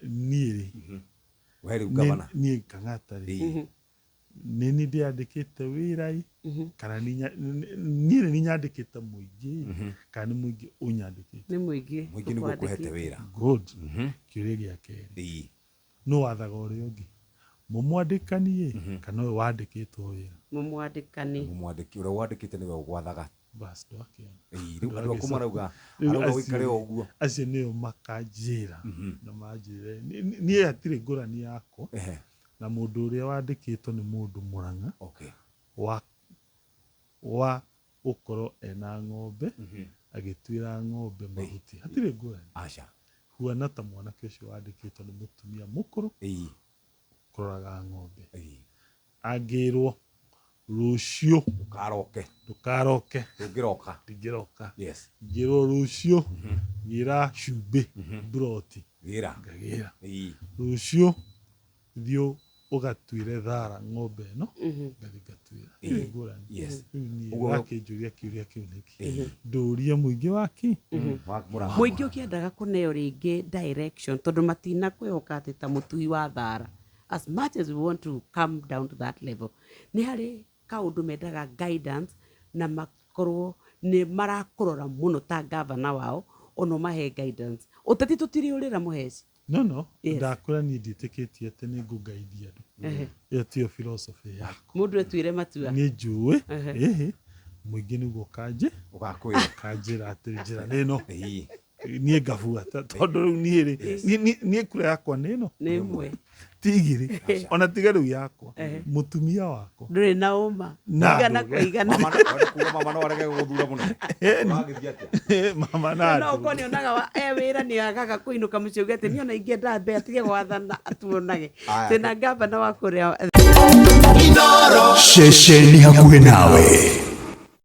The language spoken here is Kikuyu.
Niĩ rĩ, We rĩu gavana. Niĩ Kang'ata rĩ, nĩ niĩ ndĩyandĩkĩte wĩra ĩ, kana nĩ niĩ nĩ niĩ nyandĩkĩte mũingĩ ĩ, kana nĩ mũingĩ ũnyandĩkĩte? Nĩ mũingĩ. Mũingĩ nĩguo ũkũhete wĩra. Good. Kĩũria gĩa kerĩ, nũ wathaga ũrĩa ũngĩ, mũmwandĩkani ĩ, kana ũyũ wandĩkĩtwo wĩra? Mũmwandĩkani. Mũmwandĩki, ũrĩa wandĩkĩte nĩwe ũgwathaga. Bas, ndwakĩona. Ĩĩ, rĩu andũ aku marauga Rĩu arauga acio ũikare rĩ, o ũguo. Acio nĩo makanjĩra na manjĩre niĩ hatirĩ ngũrani yakwa na mũndũ ũrĩa wandĩkĩtwo nĩ mũndũ Mũrang'a wa wa gũkorwo ena ng'ombe agĩtuĩra ng'ombe mahuti. Hatirĩ ngũrani. Aca. Huana ta mwanake ũcio wandĩkĩtwo nĩ mũtumia mũkũrũ kũroraga ng'ombe. Angĩrwo rũciũ Ndũkaroke. Ndũkaroke. Ndũngĩroka. Ndingĩroka. Ingĩrwo rũciũ gĩra cumbĩ mburoti. Gĩra. Ngagĩra. Rũciũ thiĩ ũgatuĩre thara ng'ombe ĩno, ngathiĩ ngatuĩra. Hatirĩ ngũrani. Rĩu niĩ ũrakĩnjũria kĩũria kĩu nĩkĩ? Ndũrie mũingĩ wa kĩ? Wa Mũrang'a. Mũingĩ ũkĩendaga kũneo rĩngĩ direction tondũ matinakwĩhoka atĩ ta mũtui wa thara, as much as we want to come down to that level, nĩ harĩ kaũndũ mendaga guidance na makorwo nĩ marakũrora mũno ta gavana wao ona ũmahe guidance. Ũteti tũtiriũrĩra mũheci. No. Ndakwĩra niĩ ndiĩtĩkĩtie atĩ nĩ ngũgaithia andũ. Ĩyo tiyo philosophy yakwa. Mũndũ etuĩre matua. Niĩ njũĩ, ĩhĩ, mũingĩ nĩguo ũkanjĩ Ũgakwĩra. Ũkanjĩra atĩ njĩra nĩ ĩno. Niĩ ngabuata tondũ rĩu niĩ rĩ, niĩ kura yakwa nĩ ĩno. Nĩ ĩmwe. Ti igĩrĩ. Ona tiga rĩu yakwa. Mũtumia wakwa. Ndũrĩ na ũma. Na Igana ndũge. kwa igana. Mama no, kuga mama no arege gũgũthura mũno. Ũragĩthiĩ atĩa? Mama na No ndũge. ũkorwo nĩonaga e wĩra nĩ agaga kũinũka mũciĩ uge atĩ niĩ ona ingĩenda mbe atige gwathana atuonage. Aya. Twĩna gavana wa kũrĩa Ceceni hakuhĩ nawe.